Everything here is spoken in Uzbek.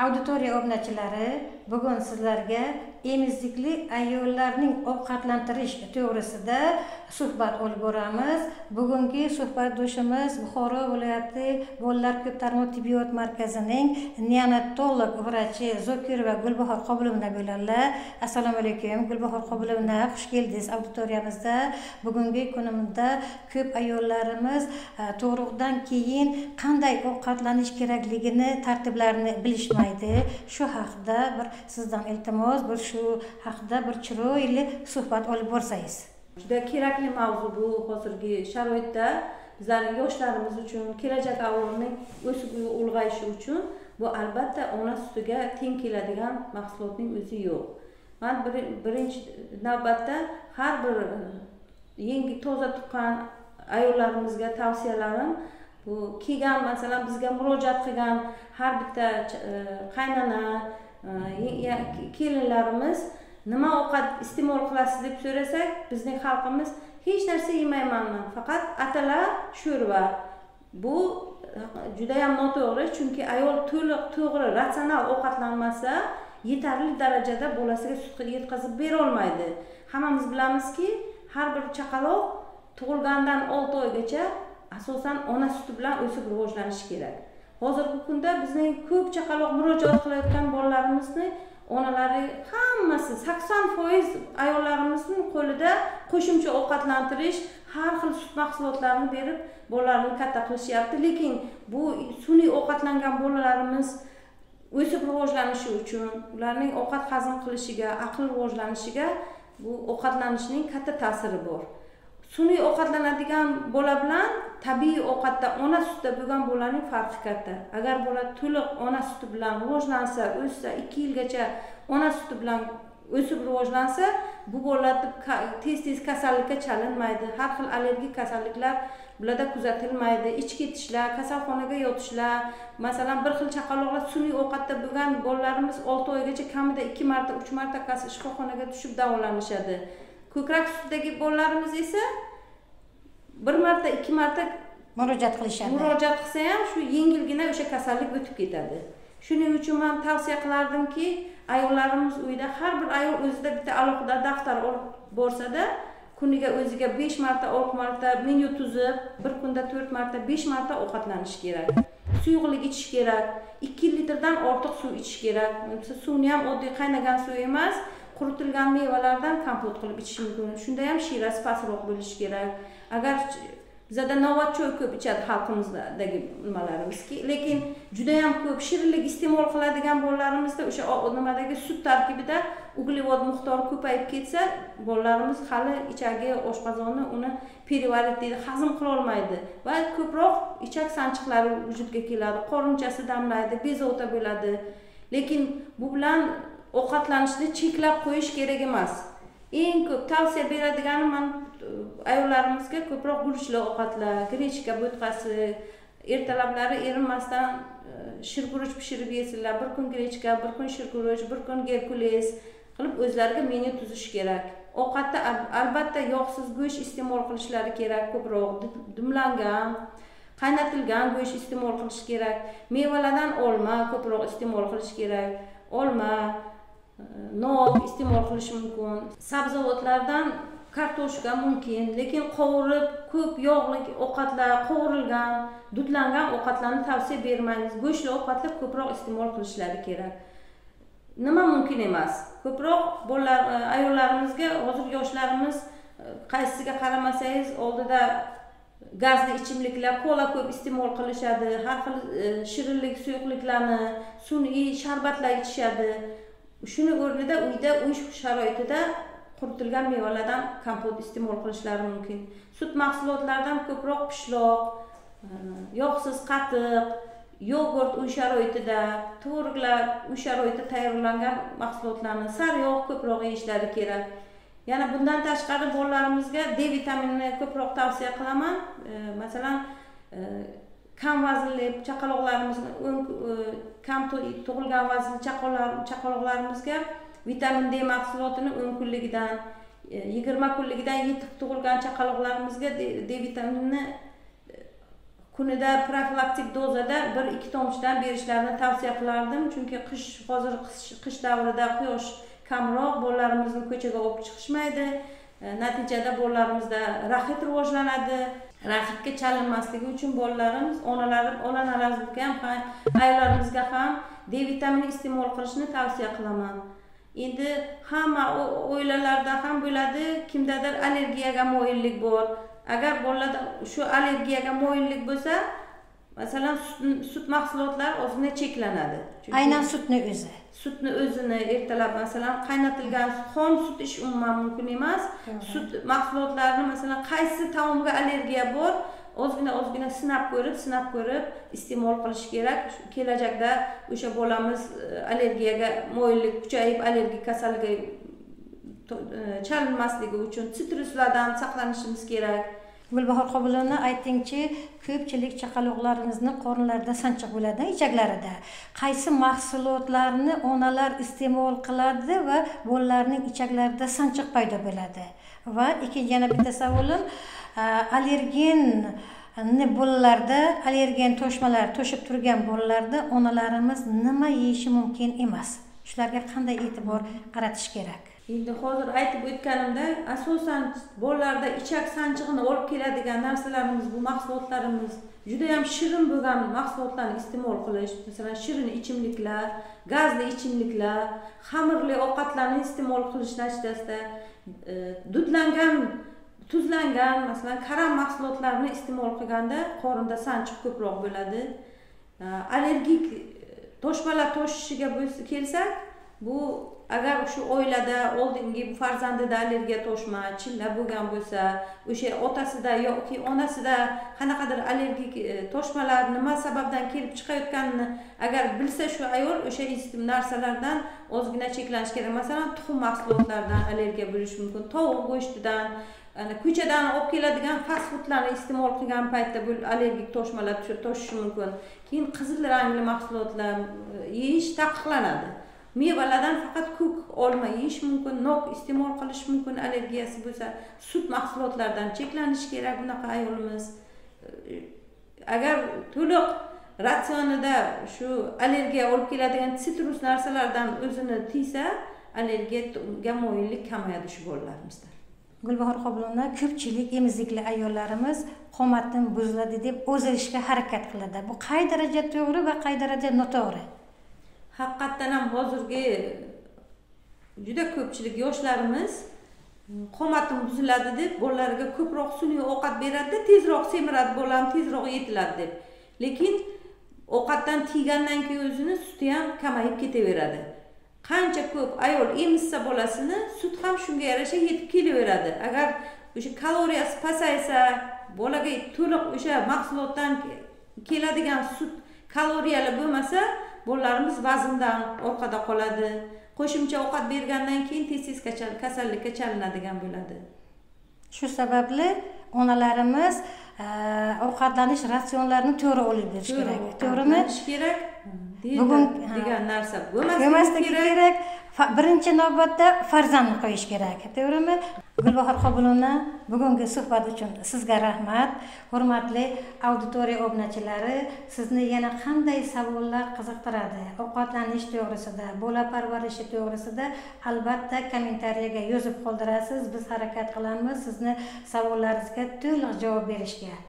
Auditoriya obunachilari, bugun sizlarga emizikli ayollarning ovqatlantirish to'g'risida suhbat olib boramiz. Bugungi suhbatdoshimiz Buxoro viloyati bolalar ko'p tarmoqli tibbiyot markazining neonatolog vrachi Zokirova Gulbahor Qobilovna bo'ladilar. Assalomu alaykum Gulbahor Qobilovna, xush keldingiz auditoriyamizda. Bugungi kunimizda ko'p ayollarimiz tug'ruqdan keyin qanday ovqatlanish kerakligini, tartiblarini bilishmaydi. Shu haqda bir sizdan iltimos, bir shu haqda bir chiroyli suhbat olib borsangiz. Juda kerakli mavzu bu hozirgi sharoitda bizlarning yoshlarimiz uchun, kelajak avlodning o'sib ulg'ayishi uchun bu albatta ona sutiga teng keladigan mahsulotning o'zi yo'q. Men birinchi navbatda har bir yangi toza tuqqan ayollarimizga tavsiyalarim bu kelgan, masalan, bizga murojaat qilgan har bitta qaynona, kelinlarimiz nima ovqat iste'mol qilasiz deb so'rasak, bizning xalqimiz hech narsa yemayman, faqat atala sho'rva. Bu juda ham noto'g'ri, chunki ayol to'liq, to'g'ri, ratsional ovqatlanmasa, yetarli darajada bolasiga sut yetkazib bera olmaydi. Hammamiz bilamizki, har bir chaqaloq tug'ilgandan 6 oygacha asosan ona suti bilan o'sib rivojlanishi kerak. Hozirgi kunda bizning ko'p chaqaloq murojaat qilayotgan bolalarimizni onalari hammasi 80% ayollarimizning qo'lida qo'shimcha ovqatlantirish, har xil sut mahsulotlarini berib bolalarni katta qilishyapti. Lekin bu sun'iy ovqatlangan bolalarimiz o'sib rivojlanishi uchun, ularning ovqat hazm qilishiga, aql rivojlanishiga bu ovqatlanishning katta ta'siri bor. Sun'iy ovqatlanadigan bola bilan tabiiy ovqatda, ona sutida bo'lgan bolaning farqi katta. Agar bola to'liq ona suti bilan rivojlansa, o'ssa, 2 yilgacha ona suti bilan o'sib rivojlansa, bu bola tez-tez kasallikka chalinmaydi. Har xil allergik kasalliklar bularda kuzatilmaydi. Ich ketishlar, kasalxonaga yotishlar, masalan, bir xil chaqaloqlar sun'iy ovqatda bo'lgan bolalarimiz 6 oygacha kamida 2 marta, 3 marta shifoxonaga tushib davolanishadi. Ko'krak sutidagi bolalarimiz esa 1 marta, 2 marta murojaat qilishadi. Murojaat qilsa ham shu yengilgina o'sha kasallik o'tib ketadi. Shuning uchun men tavsiya qilardimki, ayollarimiz uyda har bir ayol o'zida bitta alohida daftar olib borsa-da, kuniga o'ziga 5 marta, 6 marta menyu tuzib, bir kunda 4 marta, 5 marta ovqatlanish kerak. Suyuqlik ichish kerak. 2 litrdan ortiq suv ichish kerak. Suvni ham oddiy qaynagan suv emas, quritilgan mevalardan kompot qilib ichish mumkin. Shunda ham shirasi pastroq bo'lishi kerak. Agar bizada novat choy ko'p ichadi xalqimizdagi nimalarimizki, lekin juda ham ko'p shirinlik iste'mol qiladigan bolalarimizda o'sha nimadagi sut tarkibida uglevod miqdori ko'payib ketsa, bolalarimiz hali ichagi, oshqozonni uni perivarit deydi, hazm qila olmaydi va ko'proq ichak sanchiqlari vujudga keladi, qorinchasi damlaydi, bezovta bo'ladi. Lekin bu bilan ovqatlanishni cheklab qo'yish kerak emas. Eng ko'p tavsiya beradiganim men ayollarimizga ko'proq guruchli ovqatlar, grechka bo'tqasi, ertalablari erinmasdan shirguruch pishirib yesinlar. Bir kun grechka, bir kun shirguruch, bir kun gerkules qilib o'zlariga menyu tuzish kerak. Ovqatda albatta yog'siz go'sht iste'mol qilishlari kerak, ko'proq dimlangan, qaynatilgan go'sht iste'mol qilish kerak. Mevalardan olma ko'proq iste'mol qilish kerak. Olma, nok iste'mol qilish mumkin. Sabzavotlardan kartoshka mumkin, lekin qovurib, ko'p yog'li ovqatlar, qovurilgan, dudlangan ovqatlarni tavsiya bermaymiz. Go'shtli ovqatlar ko'proq iste'mol qilishlari kerak. Nima mumkin emas? Ko'proq bolalar, ayollarimizga, hozir yoshlarimiz qaysisiga qaramasangiz oldida gazli ichimliklar, kola ko'p iste'mol qilishadi, har xil shirinlik suyuqliklarni, sun'iy sharbatlar ichishadi. Shuni o'rnida uyda, uy sharoitida quritilgan mevalardan kompot iste'mol qilishlari mumkin. Sut mahsulotlaridan ko'proq pishloq, yog'siz qatiq, yogurt uy sharoitida, tvoroglar uy sharoitida tayyorlangan mahsulotlarni, sariyog' ko'proq yeyishlari kerak. Yana bundan tashqari bolalarimizga D vitaminini ko'proq tavsiya qilaman. Masalan, kam vaznli chaqaloqlarimizni, kam tug'ilgan vaznli chaqaloqlarimizga vitamin D mahsulotini 10 kunligidan, 20 kunligidan yetuk tug'ilgan chaqaloqlarimizga D vitaminini Kunida profilaktik dozada 1-2 tomchidan berishlarini tavsiya qilardim, chunki qish, hozir qish davrida quyosh kamroq, bolalarimizni ko'chaga olib chiqishmaydi. Natijada bolalarimizda raxit rivojlanadi. Raxitga chalinmasligi uchun bolalarimiz, onalarimizga ham, ayollarimizga ham D vitamini iste'mol qilishni tavsiya qilaman. Endi hamma oilalarda ham bo'ladi, kimdadir allergiyaga moyillik bor. Agar bolalarda shu allergiyaga moyillik bo'lsa, masalan, sut mahsulotlari ozgina cheklanadi. Aynan sutni o'zi. Sutni o'zini ertalab masalan qaynatilgan xom sut ichish umuman mumkin emas. Sut mahsulotlarini masalan qaysi taomga allergiya bor, ozgina sinab ko'rib iste'mol qilish kerak. Kelajakda o'sha bolamiz allergiyaga moyillik kuchayib, allergik kasallikka chalinmasligi uchun sitruslardan saqlanishimiz kerak. Gulbahor Qobilovna, aytingchi, ko'pchilik chaqaloqlarimizni qorinlarida sanchiq bo'ladi, ichaklarida. Qaysi mahsulotlarni onalar iste'mol qiladi va bolalarning ichaklarida sanchiq paydo bo'ladi? Va ikkinchi yana bitta savolim, allergen bolalarda, allergen toshmalar toshib turgan bolalarda onalarimiz nima yeyishi mumkin emas? Shularga qanday e'tibor qaratish kerak? Endi hozir aytib o'tganimda, asosan bolalarda ichak sanchig'ini olib keladigan narsalarimiz bu mahsulotlarimiz juda ham shirin bo'lgan mahsulotlarni iste'mol qilish, masalan, shirin ichimliklar, gazli ichimliklar, xamirli ovqatlarni iste'mol qilish natijasida dudlangan, tuzlangan, masalan, karam mahsulotlarini iste'mol qilganda qorinda sanchiq ko'proq bo'ladi. Allergik toshmalar toshishiga kelsak, bu agar shu oilada oldingi farzandida allergiya toshma, chilla bo'lgan bo'lsa, o'sha otasida yoki onasida qanaqadir allergik toshmalar nima sababdan kelib chiqayotganini agar bilsa shu ayol, o'sha narsalardan ozgina cheklanish kerak. Masalan, tuxum mahsulotlaridan allergiya bo'lishi mumkin, tovuq go'shtidan, ko'chadan olib keladigan fast foodlarni iste'mol qilgan paytda bu allergik toshmalar toshishi mumkin. Keyin qizil rangli mahsulotlar yeyish taqiqlanadi. Mevalardan faqat ko'k olma yeyish mumkin, nok iste'mol qilish mumkin allergiyasi bo'lsa, sut mahsulotlaridan cheklanish kerak bunaqa ayolimiz. Agar to'liq ratsionida shu allergiya olib keladigan sitrus narsalardan o'zini tiysa, allergiyaga moyillik kamayadi shu bolalarimizda. Gulbahor Qobilovna, ko'pchilik emizikli ayollarimiz qomatim buziladi deb o'zilishga harakat qiladi. Bu qay daraja to'g'ri va qay daraja noto'g'ri? Haqiqatdan ham hozirgi juda ko'pchilik yoshlarimiz qomatim buziladi deb bolalariga ko'proq sun'iy ovqat beradi, tezroq semiradi bolam, tezroq yetiladi deb. Lekin ovqatdan tiygandan keyin o'zini suti ham kamayib ketaveradi. Qancha ko'p ayol emizsa bolasini, sut ham shunga yarasha yetib kelaveradi. Agar o'sha kaloriyasi pasaysa, bolaga to'liq o'sha mahsulotdan keladigan sut kaloriyali bo'lmasa, bolalarimiz vazndan orqada qoladi. Qo'shimcha ovqat bergandan keyin tez-tez kasallikka chalinadigan bo'ladi. Shu sababli onalarimiz ovqatlanish ratsionlarini to'g'ri olib berish kerak. To'g'rimi? Kerak. Bugun degan narsa bo'lmasligi kerak. Birinchi navbatda farzandni qo'yish kerak. To'g'rimi? Gulbahor Qobilovna, bugungi suhbat uchun sizga rahmat. Hurmatli auditoriya obunachilari, sizni yana qanday savollar qiziqtiradi? Ovqatlanish to'g'risida, bola parvarishi to'g'risida albatta kommentariyaga yozib qoldirasiz. Biz harakat qilamiz sizni savollaringizga to'liq javob berishga.